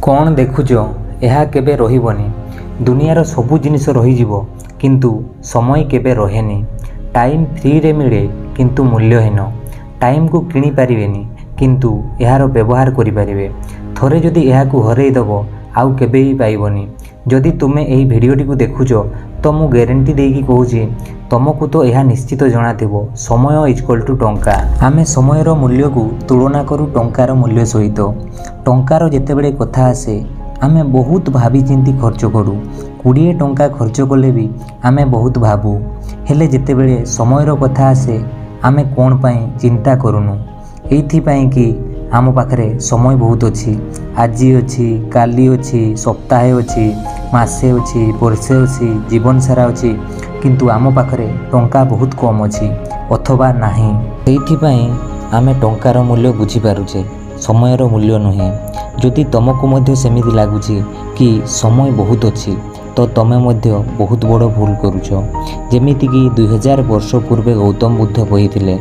କ'ଣ ଦେଖୁଛ? ଏହା କେବେ ରହିବନି। ଦୁନିଆର ସବୁ ଜିନିଷ ରହିଯିବ, କିନ୍ତୁ ସମୟ କେବେ ରହେନି। ଟାଇମ୍ ଫ୍ରିରେ ମିଳେ, କିନ୍ତୁ ମୂଲ୍ୟହୀନ। ଟାଇମ୍କୁ କିଣିପାରିବେନି, କିନ୍ତୁ ଏହାର ବ୍ୟବହାର କରିପାରିବେ। ଥରେ ଯଦି ଏହାକୁ ହରେଇ ଦେବ, ଆଉ କେବେ ବି ପାଇବନି। ଯଦି ତୁମେ ଏହି ଭିଡ଼ିଓଟିକୁ ଦେଖୁଛ, ତ ମୁଁ ଗ୍ୟାରେଣ୍ଟି ଦେଇକି କହୁଛି, ତୁମକୁ ତ ଏହା ନିଶ୍ଚିତ ଜଣାଥିବ, ସମୟ ଇଜ୍ ଟୁ ଟଙ୍କା। ଆମେ ସମୟର ମୂଲ୍ୟକୁ ତୁଳନା କରୁ ଟଙ୍କାର ମୂଲ୍ୟ ସହିତ। ଟଙ୍କାର ଯେତେବେଳେ କଥା ଆସେ, ଆମେ ବହୁତ ଭାବିଚିନ୍ତି ଖର୍ଚ୍ଚ କରୁ। 20 ଟଙ୍କା ଖର୍ଚ୍ଚ କଲେ ବି ଆମେ ବହୁତ ଭାବୁ। ହେଲେ ଯେତେବେଳେ ସମୟର କଥା ଆସେ, ଆମେ କ'ଣ ପାଇଁ ଚିନ୍ତା କରୁନୁ? ଏଇଥିପାଇଁ କି ଆମ ପାଖରେ ସମୟ ବହୁତ ଅଛି। ଆଜି ଅଛି, କାଲି ଅଛି, ସପ୍ତାହେ ଅଛି, ମାସେ ଅଛି, ବର୍ଷେ ଅଛି, ଜୀବନ ସାରା ଅଛି। କିନ୍ତୁ ଆମ ପାଖରେ ଟଙ୍କା ବହୁତ କମ୍ ଅଛି ଅଥବା ନାହିଁ। ସେଇଥିପାଇଁ ଆମେ ଟଙ୍କାର ମୂଲ୍ୟ ବୁଝିପାରୁଛେ, ସମୟର ମୂଲ୍ୟ ନୁହେଁ। ଯଦି ତୁମକୁ ମଧ୍ୟ ସେମିତି ଲାଗୁଛି କି ସମୟ ବହୁତ ଅଛି, ତ ତୁମେ ମଧ୍ୟ ବହୁତ ବଡ଼ ଭୁଲ କରୁଛ। ଯେମିତିକି 2000 ବର୍ଷ ପୂର୍ବେ ଗୌତମ ବୁଦ୍ଧ କହିଥିଲେ,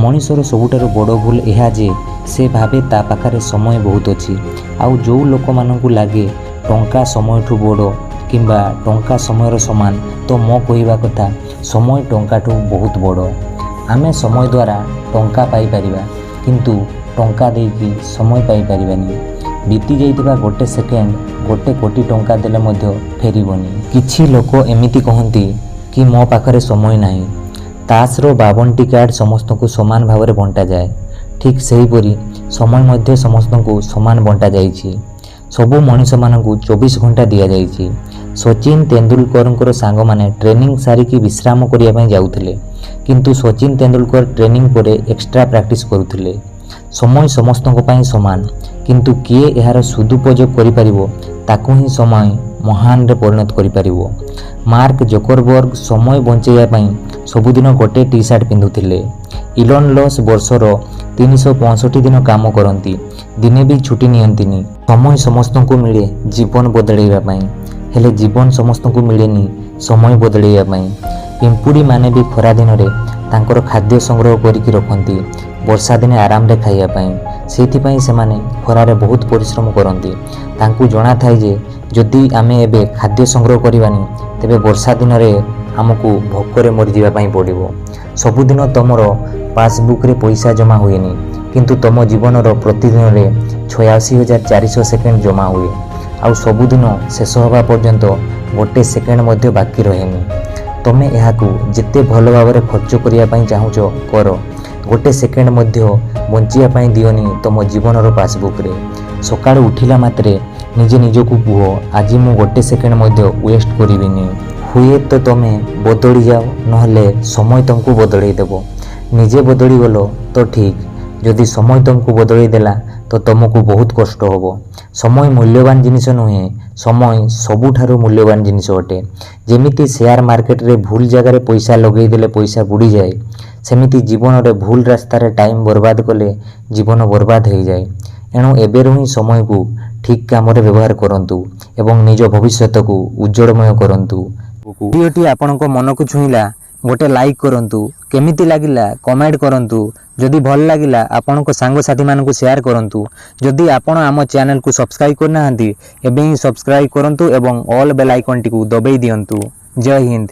ମଣିଷର ସବୁଠାରୁ ବଡ଼ ଭୁଲ ଏହା ଯେ ସେ ଭାବେ ତା ପାଖରେ ସମୟ ବହୁତ ଅଛି। ଆଉ ଯେଉଁ ଲୋକମାନଙ୍କୁ ଲାଗେ ଟଙ୍କା ସମୟଠୁ ବଡ଼ କିମ୍ବା ଟଙ୍କା ସମୟର ସମାନ, ତ ମୋ କହିବା କଥା, ସମୟ ଟଙ୍କାଠୁ ବହୁତ ବଡ଼। ଆମେ ସମୟ ଦ୍ୱାରା ଟଙ୍କା ପାଇପାରିବା, କିନ୍ତୁ ଟଙ୍କା ଦେଇକି ସମୟ ପାଇପାରିବାନି। ବିତି ଯାଇଥିବା ଗୋଟେ ସେକେଣ୍ଡ 1 କୋଟି ଟଙ୍କା ଦେଲେ ମଧ୍ୟ ଫେରିବନି। କିଛି ଲୋକ ଏମିତି କହନ୍ତି କି ମୋ ପାଖରେ ସମୟ ନାହିଁ। ତାସର 52ଟି କାର୍ଡ଼ ସମସ୍ତଙ୍କୁ ସମାନ ଭାବରେ ବଣ୍ଟାଯାଏ। ଠିକ୍ ସେହିପରି ସମୟ ମଧ୍ୟ ସମସ୍ତଙ୍କୁ ସମାନ ବଣ୍ଟା ଯାଇଛି। ସବୁ ମଣିଷମାନଙ୍କୁ 24 ଘଣ୍ଟା ଦିଆଯାଇଛି। ସଚିନ ତେନ୍ଦୁଲକରଙ୍କର ସାଙ୍ଗମାନେ ଟ୍ରେନିଂ ସାରିକି ବିଶ୍ରାମ କରିବା ପାଇଁ ଯାଉଥିଲେ, କିନ୍ତୁ ସଚିନ ତେନ୍ଦୁଲକର ଟ୍ରେନିଂ ପରେ ଏକ୍ସଟ୍ରା ପ୍ରାକ୍ଟିସ୍ କରୁଥିଲେ। ସମୟ ସମସ୍ତଙ୍କ ପାଇଁ ସମାନ, କିନ୍ତୁ କିଏ ଏହାର ସଦୁପଯୋଗ କରିପାରିବ, ତାକୁ ହିଁ ସମୟ ମହାନରେ ପରିଣତ କରିପାରିବ। ମାର୍କ ଜକରବର୍ଗ ସମୟ ବଞ୍ଚାଇବା ପାଇଁ ସବୁଦିନ ଗୋଟେ ଟି ସାର୍ଟ ପିନ୍ଧୁଥିଲେ। ଇଲନ୍ ମସ୍କ ବର୍ଷର 365 ଦିନ କାମ କରନ୍ତି, ଦିନେ ବି ଛୁଟି ନିଅନ୍ତିନି। ସମୟ ସମସ୍ତଙ୍କୁ ମିଳେ ଜୀବନ ବଦଳାଇବା ପାଇଁ, ହେଲେ ଜୀବନ ସମସ୍ତଙ୍କୁ ମିଳେନି ସମୟ ବଦଳାଇବା ପାଇଁ। ପିମ୍ପୁଡ଼ିମାନେ ବି ଖରାଦିନରେ ତାଙ୍କର ଖାଦ୍ୟ ସଂଗ୍ରହ କରିକି ରଖନ୍ତି ବର୍ଷା ଦିନେ ଆରାମରେ ଖାଇବା ପାଇଁ। ସେଇଥିପାଇଁ ସେମାନେ ଖରାରେ ବହୁତ ପରିଶ୍ରମ କରନ୍ତି। ତାଙ୍କୁ ଜଣାଥାଏ ଯେ ଯଦି ଆମେ ଏବେ ଖାଦ୍ୟ ସଂଗ୍ରହ କରିବାନି, ତେବେ ବର୍ଷା ଦିନରେ ଆମକୁ ଭୋକରେ ମରିଯିବା ପାଇଁ ପଡ଼ିବ। ସବୁଦିନ ତୁମର ପାସବୁକ୍ରେ ପଇସା ଜମା ହୁଏନି, କିନ୍ତୁ ତୁମ ଜୀବନର ପ୍ରତିଦିନରେ 86,400 ସେକେଣ୍ଡ ଜମା ହୁଏ। ଆଉ ସବୁଦିନ ଶେଷ ହେବା ପର୍ଯ୍ୟନ୍ତ ଗୋଟେ ସେକେଣ୍ଡ ମଧ୍ୟ ବାକି ରହେନି। ତୁମେ ଏହାକୁ ଯେତେ ଭଲ ଭାବରେ ଖର୍ଚ୍ଚ କରିବା ପାଇଁ ଚାହୁଁଛ କର, ଗୋଟେ ସେକେଣ୍ଡ ମଧ୍ୟ ବଞ୍ଚିବା ପାଇଁ ଦିଅନି ତୁମ ଜୀବନର ପାସବୁକ୍ରେ। ସକାଳୁ ଉଠିଲା ମାତ୍ରେ ନିଜେ ନିଜକୁ କୁହ, ଆଜି ମୁଁ ଗୋଟେ ସେକେଣ୍ଡ ମଧ୍ୟ ୱେଷ୍ଟ କରିବିନି। ହୁଏତ ତୁମେ ବଦଳି ଯାଅ, ନହେଲେ ସମୟ ତୁମକୁ ବଦଳେଇ ଦେବ। ନିଜେ ବଦଳିଗଲ ତ ଠିକ୍, ଯଦି ସମୟ ତୁମକୁ ବଦଳେଇ ଦେଲା, ତ ତୁମକୁ ବହୁତ କଷ୍ଟ ହେବ। ସମୟ ମୂଲ୍ୟବାନ ଜିନିଷ ନୁହେଁ, ସମୟ ସବୁଠାରୁ ମୂଲ୍ୟବାନ ଜିନିଷ ଅଟେ। ଯେମିତି ସେୟାର ମାର୍କେଟରେ ଭୁଲ ଜାଗାରେ ପଇସା ଲଗେଇ ଦେଲେ ପଇସା ବୁଡ଼ିଯାଏ, ସେମିତି ଜୀବନରେ ଭୁଲ ରାସ୍ତାରେ ଟାଇମ୍ ବର୍ବାଦ କଲେ ଜୀବନ ବର୍ବାଦ ହେଇଯାଏ। ଏଣୁ ଏବେରୁ ହିଁ ସମୟକୁ ଠିକ୍ କାମରେ ବ୍ୟବହାର କରନ୍ତୁ ଏବଂ ନିଜ ଭବିଷ୍ୟତକୁ ଉଜ୍ଜଳମୟ କରନ୍ତୁ। ଭିଡ଼ିଓଟି ଆପଣଙ୍କ ମନକୁ ଛୁଇଁଲା, ଗୋଟେ ଲାଇକ୍ କରନ୍ତୁ। କେମିତି ଲାଗିଲା କମେଣ୍ଟ କରନ୍ତୁ। ଯଦି ଭଲ ଲାଗିଲା, ଆପଣଙ୍କ ସାଙ୍ଗସାଥିମାନଙ୍କୁ ସେୟାର କରନ୍ତୁ। ଯଦି ଆପଣ ଆମ ଚ୍ୟାନେଲକୁ ସବସ୍କ୍ରାଇବ୍ କରିନାହାନ୍ତି, ଏବେ ହିଁ ସବସ୍କ୍ରାଇବ୍ କରନ୍ତୁ ଏବଂ ଅଲ୍ ବେଲ୍ ଆଇକନ୍ଟିକୁ ଦବେଇ ଦିଅନ୍ତୁ। ଜୟ ହିନ୍ଦ।